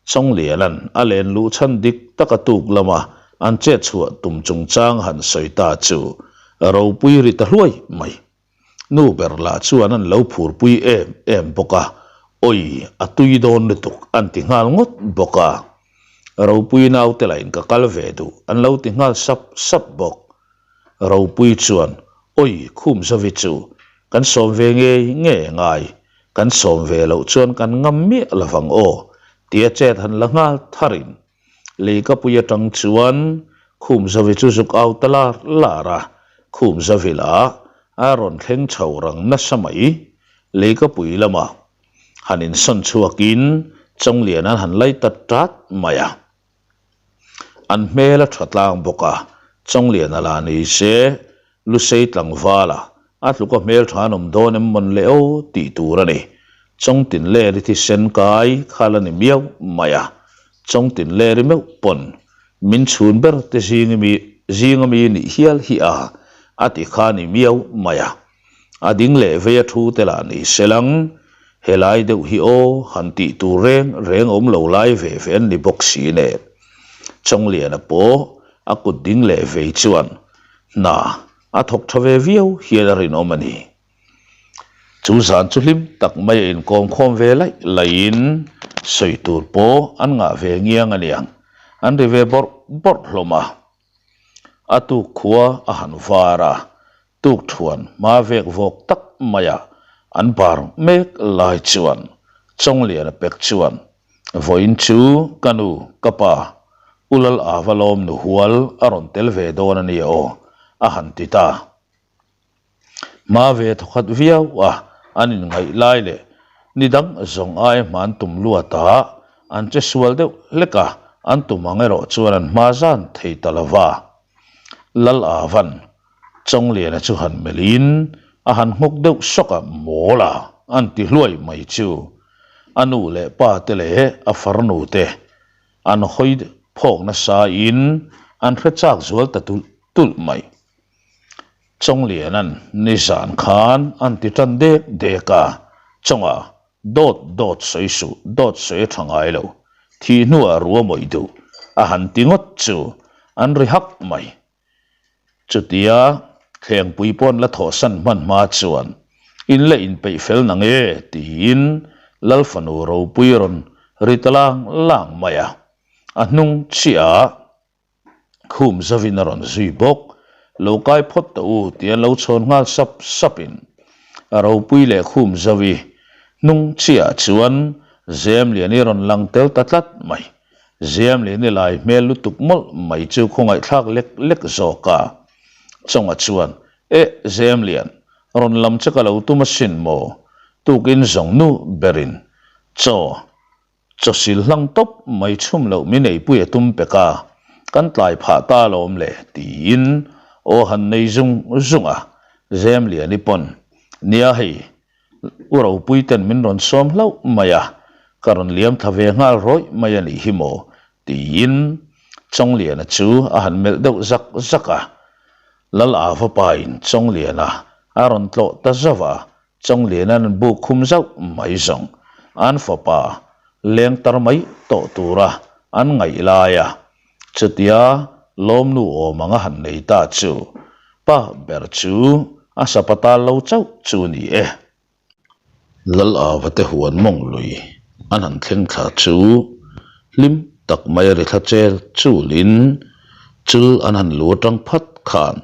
Chawngliana'n a len luh chhan dik taka tuk lama an chet chhuah tum chungchang han sawi ta chu Ropui ri ta hluai mai. Nu ber lah chuan an lo phurpui em em bawk a, Awi, a tui dawn lutuk an ti nghal ngawt bawk a. Ropui naute lahin ka kal ve duh an lo ti nghal sap sap bawk. Ropui chuan, Awi, khum Zovi chu kan sawm ve ngei ngei a ngai, kan sawm ve loh chuan kan ngam miah lo vang aw, tia chet han la nghal tharin Leikapui atang chuan khum Zovi chu zuk au ta lar lar a, khum Zovi lah a rawn thleng chho rang nasa mai. Leikapui lamah han insawn chhuakin Chawnglian an han lai ta tat mai a. An hmel a tha tlang bawk a, Chawngliana la ni se, Lusei tlangvala a tluka hmel tha an awm dawn em mawn le aw tih tur a ni. Chawngtinleri thisen kai kha la ni miau mai a, Chawngtinleri meuh pawn min chhun ber te zing mi zing ami nih hial hi a a ti kha ni miau mai a. A ding leh vei a thu te lah ni selang, helai deuh hi aw han tih tur reng reng awm lo lai ve ve an ni bawk si nen. Chawngliana pawh a kut ding leh vei chuan hna a thawk tha ve viau hian a rinawm a ni. Chu zan chu hlim tak mai a inkawm khawm ve laih laihin sawi tur pawh an ngah ve ngiang a niang, an ri ve bawrh bawrh hlawm a. A tuk khua a han var a, tuk thuan hma vek vawk tak maia an bar mek lai chuan Chawngliana pek chuan, Vawiin chu ka nu, ka pa, U Lal Ava lawm nu hual a rawn tel ve dawn a nia aw, a han ti ta. Hma ve thawkhat viau a, an inngaih lai leh ni dang zawng ai hman tum luat a, an che sual deuh hlek a, an tum ang erawh chuan an hma zan thei ta lo va. Lal Avan Chawngliana chu han melhin a han nghawk deuh sawk a, Mawl a, an ti hluai mai chu. A nu leh pa te leh a farnu te an hawi phawk nasa in an hre chak zual ta tulh tulh mai. Chawngliana'n nizan khan an ti tan dek dek a, Chawnga, dawt dawt sawi suh, dawt sawi a tha ngai lo, thih hnuah rua mawih duh, a han ti ngawt chu an ri hak mai. Chutia thlengpui pawn la thawhsan hman hma chuan in la inpeih fel na nge tiin Lal fanu ropui rawn ri ta lang lang mai a, a hnung chiah ah khum zovin a rawn zui bawk. Lo kai phawt ta u tia lo chhawn nghal sap sap in a ropui leh khum zovi hnung chiah ah chuan Zemliani rawn lang tel ta tlat mai. Ziamliani lai hmel lutuk mawlh mai chu khawngaihthlak lek lek zawk a. Chawnga chuan, Eh, Ziamlian, rawn lam che ka lo tum asin maw? Tukin zawng nu berin chaw, chaw sil hlang tawp mai chhum loh min eipui a tum pek a, kan tlai phah ta alawm le, tiin aw han nei zung zung a. Ziamliani pawn, Nia hei, U Ropui ten min rawn sawm hlauh mai a, ka rawn liam thla ve nghal rawih mai a nih hi maw? tiin Chawngliana chu a han melh deuh zak zak a. Lal Ava pain Chawngliana a rawn tlawh ta zauh a, Chawngliana'n an buk khum zauh mai zawng an fapa leng tar mai tawh tura an ngaih lai a, chutia lawmnu awm anga han nei ta chu pa ber chu a sapatal lo chauh chu ni e. Lal Ava te huan mawng lui an han thleng thla chu hlim tak mai a ri thla chel chulin. Chul an han lu atang phat khan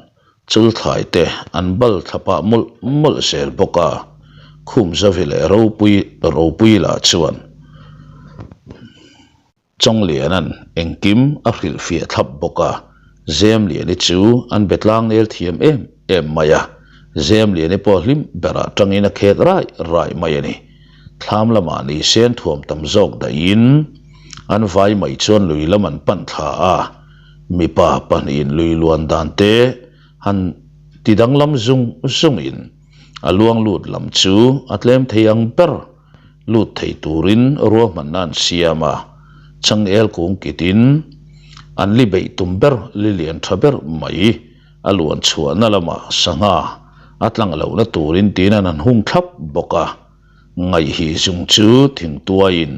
chul thlai te an bal thla pah mawlh mawlh zel bawk a, Khumzavi leh Ropui Ropui lah chuan Chawngliana'n engkim a hrilhfiah thlap bawk a, Zemliani chu an be tlangnel thiam em em mai a, Zemliani pawh hlim berah tangin a khek rai rai mai a ni. Thlam lamah ni sen thuam tam zawk dahin an vai mai chuan lui lam an pan thla a, mipa pahnihin lui luan dan te han ti danglam zung zungin a luang lut lam chu a tlem thei ang ber. Lut thei turin ruahmanna an siam a, changel kung kitin an li beih tum ber li lian tha ber mai a luan chhuahna lamah sangha a tlang lohna turin tiin an han hung thlap bawk a, ngaihhi zung chu thingtuaiin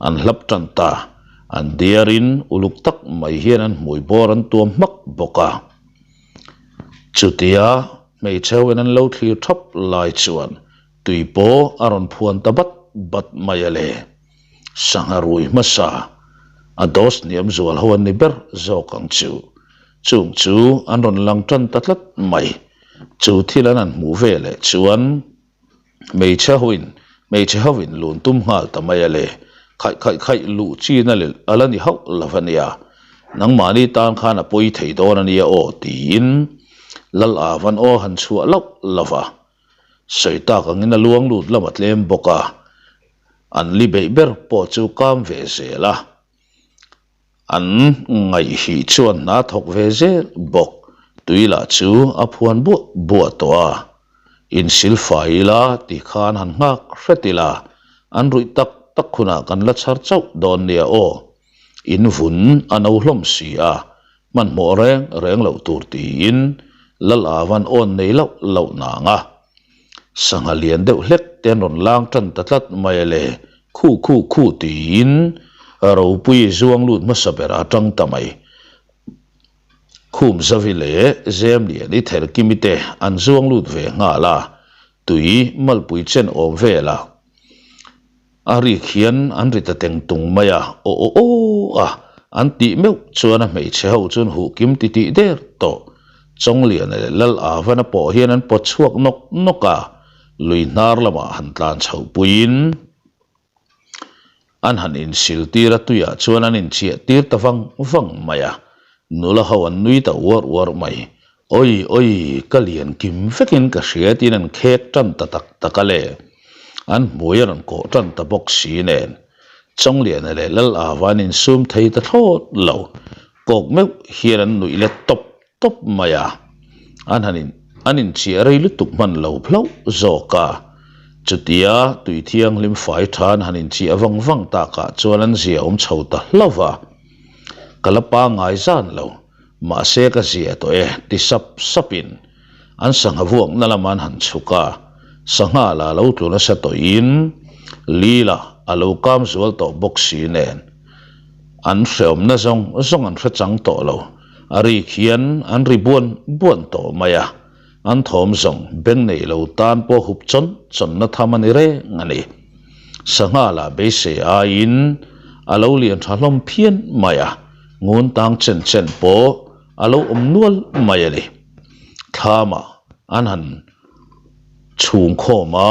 an hlap tan ta, an diarin uluk tak mai hian an hmui bawr an tuam hmak bawk a. Chutia hmeichhe hoin an lo thlir thap lai chuan Tui pawh a rawn phuan ta bat bat mai a le. Sangha rui hmasa a dose hniam zual ho an ni ber zawk ang chu. Chung chu an rawn lang tan ta tlat mai. Chu thil an han hmuh ve leh chuan hmeichhe hoin hmeichhe hoin lun tum nghal ta mai a le. Khaih khaih khaih luh chin a lel a la ni hauh lo a nia. Nangmahni tan khan a pawi thei dawn a nia aw tiin Lal Avan aw han chhuah loh lo va. Sawi tak angin a luang lut lam a tlem bawk a, an li beih ber pawh chu kam ve zel a, an ngaihhih chuan hna thawk ve zel bawk. Tui lah chu a phuan buah buah tawh a, insil fai ila ti khan han nghak hret ila, an ruih tak tak hunah kan la chhar chauh dawn nia aw. In vun a no hlawm si a, hmanhmawh reng reng loh tur tiin Lal Avan awn nei loh loh nang a. Sangha lian deuh hlek te an rawn lang tan ta tlat mai a le, khu khu khu tiin Ropui zuang lut hmasa ber a tang ta mai. Khum Zavi leh Zemliani Therkimi te an zuang lut ve nghal a, tui malpui chen awm velah A rik hian an ri ta teng tung mai a, aw aw aw a, an tih meuh chuan a hmeichhe ho chuan huh kim ti tih der tawh. Chawngliana leh Lal Avana pawh hian an pawt chhuak nawk nawk a, lui hnar lamah han tlan chhoh puiin an han insil tir a, tuiah chuan an inchiah tir ta vang vang mai a, nula ho an nui ta uar uar mai. Awi awi, ka lian kim vekin ka hria tiin an khek tan ta tak tak a le. An hmui a rawn kawh tan ta bawk si nen. Chawngliana leh Lal Ava an insum thei ta thlawt lo. Kawk meuh hian an nuih let tawp tawp mai a. An han in an inchiah rei lutuk hman lo hlauh zawk a. Chutia tui thianghlim fai tha an han inchiah vang vang takah chuan an zia awm chho ta hlauh va. Ka la pangngai zan lo. Mahse ka zia tawh e, ti sap sapin an sangha vuakna lamah an han chhuk a, sangha la lo tlu nasa tawhin Lila a lo kam zual tawh bawk si nen an hreawmna zawng zawng an hre chang tawh lo, a rik hian an ri buan buan tawh mai a, an thawm zawng beng nei lo tan pawh hup chawn chawnna tham a ni reng a ni. Sangha la beisei aiin a lo lian tha hlawm phian mai a. Ngun tang chen chen pawh a lo awm nual mai a ni. Thlamah an han chhung khawm a,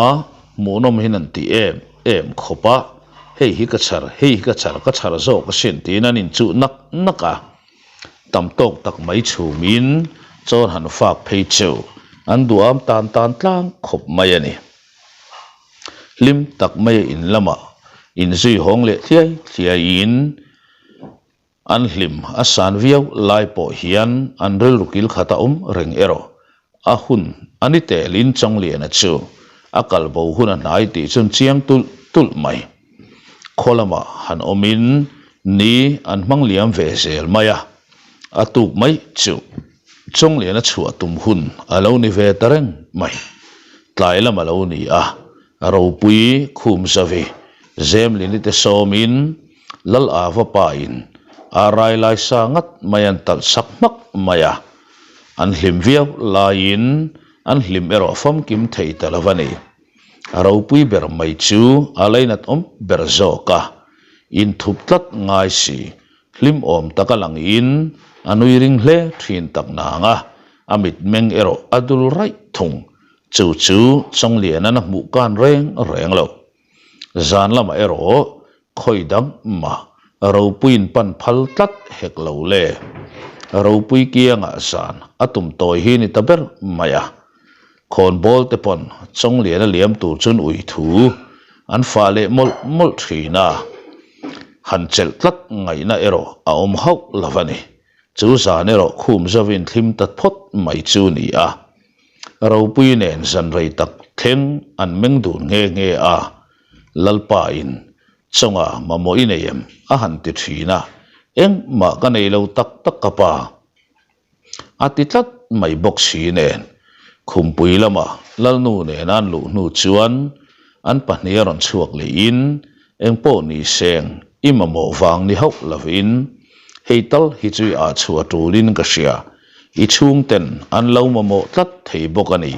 hmuhnawm hian an ti em em khawp a, hei hi ka chhar, hei hi ka chhar, ka chhar zawk asin tiin an inchuh nak nak a. Tam tawk tak mai chhumin chawn han fak phei chu an duham tan tan tlang khawp mai a ni. Hlim tak maia in lamah inzui hawng leh thliai thliaiin, An hlim a san viau lai pawh hian an rilru kil khat a awm reng erawh a hun a ni telin Chawngliana chu a kal bo hun a hnai tih chuan chiang tulh tulh mai. Khaw lamah han awmin ni an hmang liam ve zel mai a, a tuk mai chu Chawngliana chhuah tum hun a lo ni ve ta reng mai. Tlai lam a lo ni a, Ropui khum zavi Zemlini te sawmin Lal Ava pa in a rai lai sa ngat mai an talh sak hmak mai a, an hlim viau laiin an hlim erawh famkim thei ta lo a ni. A ropui ber mai chu a lainat awm ber zawk a, inthup tlat ngai si, hlim awm taka langin. A nui ring hle thin tak nang a, a mitmeng erawh a dul raih thung. Chu chu Chawngliana'n a hmuh kan reng reng lo. Zan lamah erawh khawi dang mah Ropuiin pan phal tlat hek lo le. Ropui kiangah zan a tum tawi hi ni ta ber mai a. Khawnbawl te pawn Chawngliana liam tur chuan ui thu an fah leh mawlh mawlh thin a, han chelh tlat ngaihna erawh a awm hauh lo a ni. Chu zan erawh khum zovin thlim ta phawt mai chu ni a. Ropui nen zan rei tak thleng an meng dun nghe nghe a, Lalpa in Chawnga mamawh i nei em? a han ti thin a, Engmah ka nei lo tak tak ka pa. A ti tlat mai bawk si nen, Khumpui lama Lalnu nen an luh hnu chuan an pahnih a rawn chhuak lehin engpawh ni seng i mamawh vang ni hauh lovin hei tal hi chu i ah chhuah tulin ka hria, i chhungten an lo mamawh tlat thei bawk a ni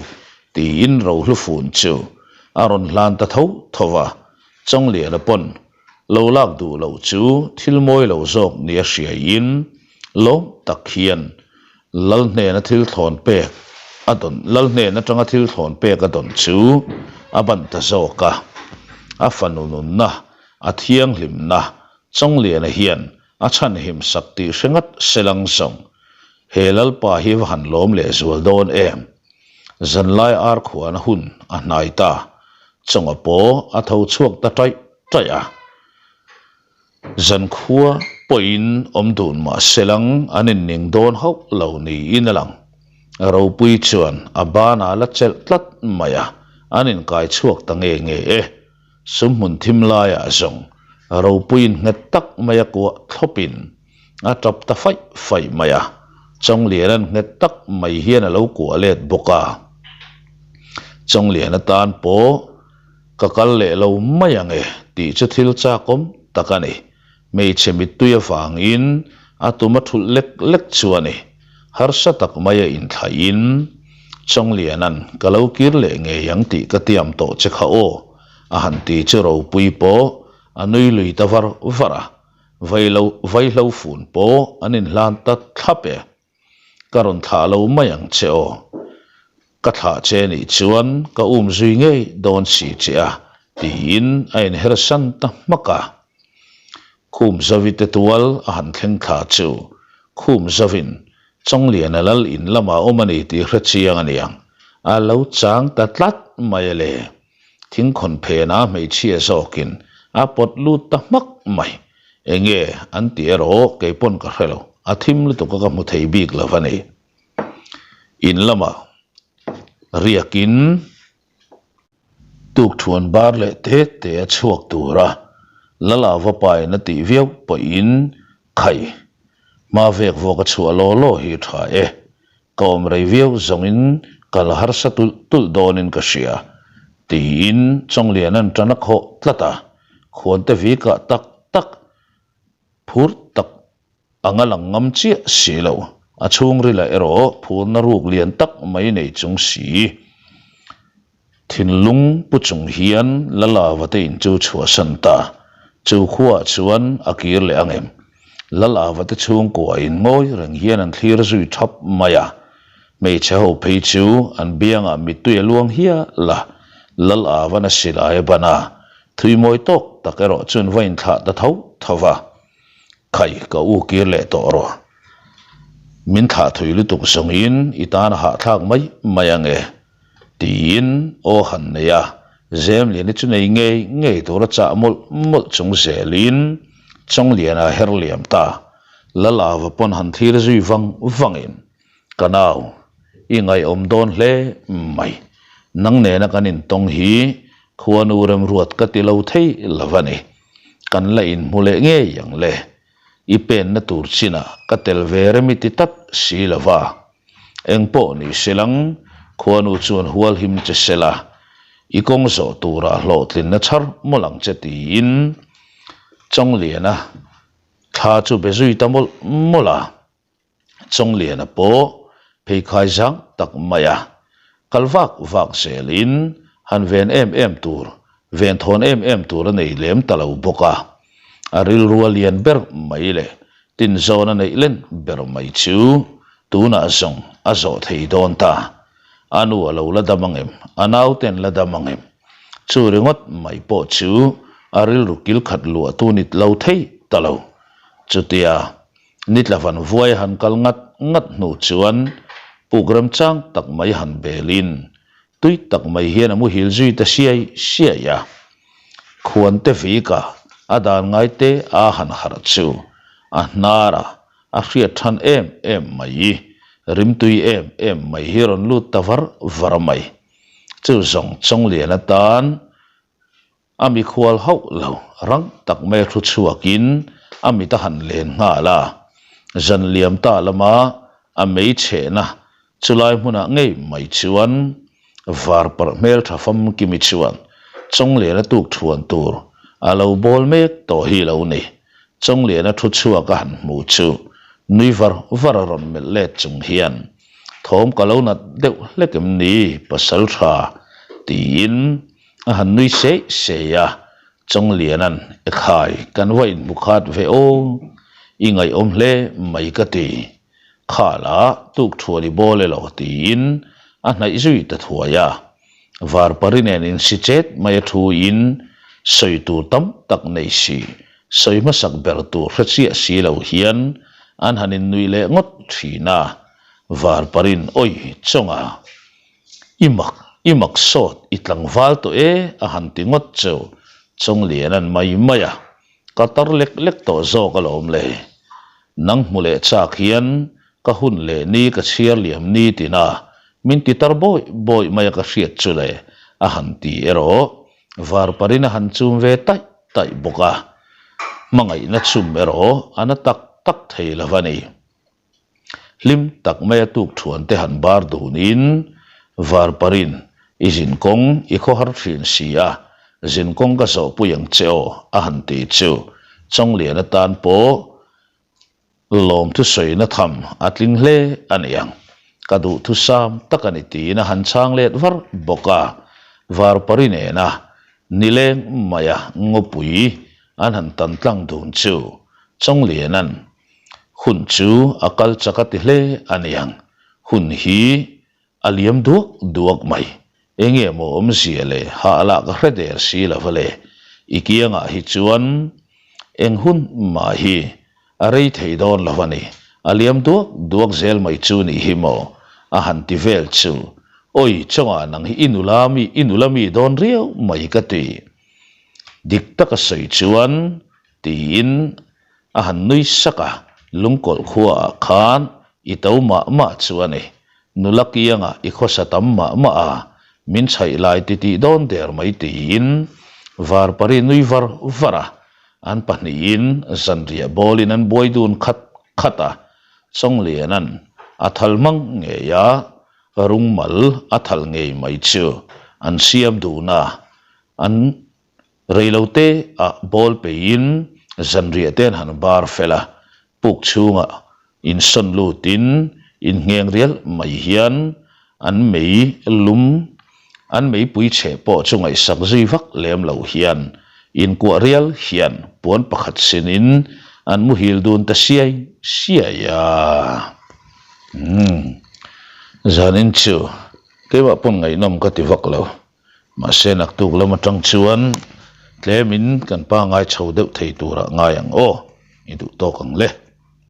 tiin Rohlufun chu a rawn hlan ta tho tho va, Chawngliana pawn Lo lak duh loh chu thil mawi lo zawk ni a hriaiin lawm tak hian Lal hnena thil thlawn pek a dawn Lal hnen atanga thil thlawn pek a dawn chu a ban ta zawk a. A fanu nunna, a thianghlimna Chawngliana hian a chhanhim sak tih hre ngat selang zawng he Lalpa hi va han lawm leh zual dawn em? Zanlai ar khuana hun a hnai ta. Chawnga pawh a tho chhuak ta taih taih a. Zankhua pawhin awm dun mah selang an inning dawn hauh lo niin a lang. Ropui chuan a banah la chelh tlat mai a, an inkai chhuak ta nge nge e. Sumhmun thim laiah zawng Ropuiin nghet tak maia kuah thlawpin a tap ta faih faih mai a, Chawngliana'n nghet tak mai hian a lo kuah let bawk a. Chawngliana tan pawh ka kal leh lo mai ang e tih chu thil chakawm tak a ni. Hmeichhe mittui avangin a tum a thulh lek lek chu a ni. Harsa tak maia inthlaihin Chawngliana'n ka lo kir leh ngei ang tih ka tiam tawh che kha aw a han ti chu ropui pawh a nui lui ta var var a. Vailo vaihlo fun pawh an inhlan ta thlap e. Ka rawn thlah lo mai ang che aw. Ka thlah che nih chuan ka um zui ngei dawn si che a, tiin a inher san ta hmak a. Khum Zavite tual a han thleng thla chu Khum Zavin Chawngliana lal in lamah awm a ni tih hre chiang a niang. A lo chang ta tlat mai a le. Thingkhawn phena hmeichhia zawkin a pawt lut ta hmak mai. Enge an ti erawh kei pawn ka hre lo, a thim lutuk a ka hmu thei bik lo a ni. In lamah riakin tukthuan bar leh te te a chhuak tura Lala va pain a tih viau pawhin khai hma vek vawk a chhuah law law hi tha e. Ka awm rei viau zawngin ka la harsa tulh tulh dawnin ka hria, tiin Chawngliana'n tan a khawh tlat a, khuante vikah tak tak phur tak anga lang ngam chiah si lo, a chhungrilah erawh phurna ruk lian tak mai nei chung si. Thinlung pu chung hian Lalava te in chu chhuahsan ta. Chu khuaah chuan a kir leh ang em? Lalava te chhungkua in ngawi reng hian an thlir zui thap mai a. Hmeichhe ho phei chu an biangah mittui a luang hial a. Lalava'n a silai a ban a, thui mawi tawk tak erawh chuan va inthlah ta tho tho va. Khai, ka u kir leh tawh rawh. Min thlah thui lutuk zawngin i tan a hahthlak mai mai ang e. Tiin aw han nei a, Zemliani chu nei ngei ngei tura chah mawlh mawlh chung zelin Chawngliana a her liam ta. Lalava pawn han thlir zui vang vangin, Ka nau, i ngaihawm dawn hle mai. Nang nena kan intawng hi khuanu remruat ka ti lo thei lo a ni. Kan la inhmu leh ngei ang le. I penna tur chinah ka tel ve rem i ti tlat si lo va. Eng pawh ni selang, khuanu chuan hual him che sela, i kawng zawh turah hlawhtlinna chhar mawlh ang che tiin Chawngliana thla chu be zui ta mawlh mawlh a. Chawngliana pawh pheikhai zang tak mai a, kal vak vak zelin han ven em em tur, venthawn em em tur a nei lem ta lo bawk a. A rilru a lian ber mai le. Tinzawn a neih len ber mai chu tunah zawng a zawh thei dawn ta. A nu a lo la dam ang em? A naute an la dam ang em? Chu ringawt mai pawh chu a rilru kil khat luahtu nit lo thei ta lo. Chutia nitla van vuai a han kal ngat ngat hnu chuan puk remchang tak mai han belin tui tak mai hian a muhil zui ta siai siai a. Khuante vika a dan ngai te a han harh chu a hnar a, a hriat than em em mai, rimtui em em mai hi rawn lut ta var var mai. Chu zawng Chawnglian atan A mikhual hauh lo, rang tak mai a thu chhuakin a mit a han len nghal a. Zan liam ta lama a mei chhehna chulai hmunah ngei mai chuan var parh hmel tha famkimi chuan Chawngliana tuk thuan tur a lo bawl mek tawh hi lo ni. Chawngliana thu chhuak a han hmu chu nui var var a rawn melh let chung hian thawm ka lo nat deuh hlek em ni pasal tha tiin A han nui seih seih a, Chawngliana'n, Ekhai, kan va inhmu khat ve aw, i ngaihawm hle mai ka ti. Khala, tuk thuan i bawl elo tiin a hnaih zui ta thuai a. Varpari nen insi chet mai a thu in sawi tur tam tak nei si, sawi hmasak ber tur hre chiah si lo hian an han innuih leh ngawt thin a. Varparin, Awi, Chawnga! I mak, i mak sawt, i tlangval tawh e, a han ti ngawt cheu. Chawnglian an mai mai a, ka tar lek lek tawh zawk alawm le. Nang hmu leh chak hian ka hun leh ni ka chhiar liam ni tina min ti tar bawih bawih mai a ka hriat chu le, a han ti erawh varparin a han chum ve taih taih bawk a. Hmangaihna chum erawh a na tak tak thei lo a ni. Hlim tak maia tuk thuan te han bar dunin Varparin i zinkawng i khawhar thin si a, zinkawng ka zawhpui ang che aw a han ti chu Chawnglian atan pawh lawmthusawina tham a tling hle a ni ang. Ka duhthusam tak a ni tiin a han chhang let var bawk a, Varpari nena nileng maia ngawpui an han tan tlang dun chu Chawngliana'n Hun chu a kal chak a ti hle a niang. Hun hi a liam duak duak mai. Enge maw awmzia le hah lah ka hre der si lo va le. I kiangah hi chuan eng hun mah hi a rei thei dawn lo a ni. A liam duak duak zel mai chu nih hi maw a han ti vel chu. Awi chawngah nang hi i nula mi i nula mi dawn riau mai ka ti. Dik taka sawi chuan tiin A han nui sak a, lungkawlh khuaah khan i to mah mah chu a ni. Nula kiangah i khawsa tam mah mah a, min chhaih lai ti tih dawn der mai tiin Varpari nui var var a. An pahnihin zanriah bawlin an buai dun khat khat a, Chawngliana'n a thal mang ngei a, rungmal a thal ngei mai chu an siam dun a, an Reilote ah ball peiin zanriah te an han bar fel a, puk chhungah insawn lutin inngheng rial mai hian an mei lum an meipui chheh pawh chu ngaihsak zui vak lem lo hian inkuah rial hian puan pakhat sinin an muhil dun ta siai siai a. Umm zanin chu keimah pawn ngaihnawm ka ti vak lo. Mahse naktuk lam atang chuan tlemin kan pangai chho deuh thei turah ngai ang aw, i duh tawk ang le.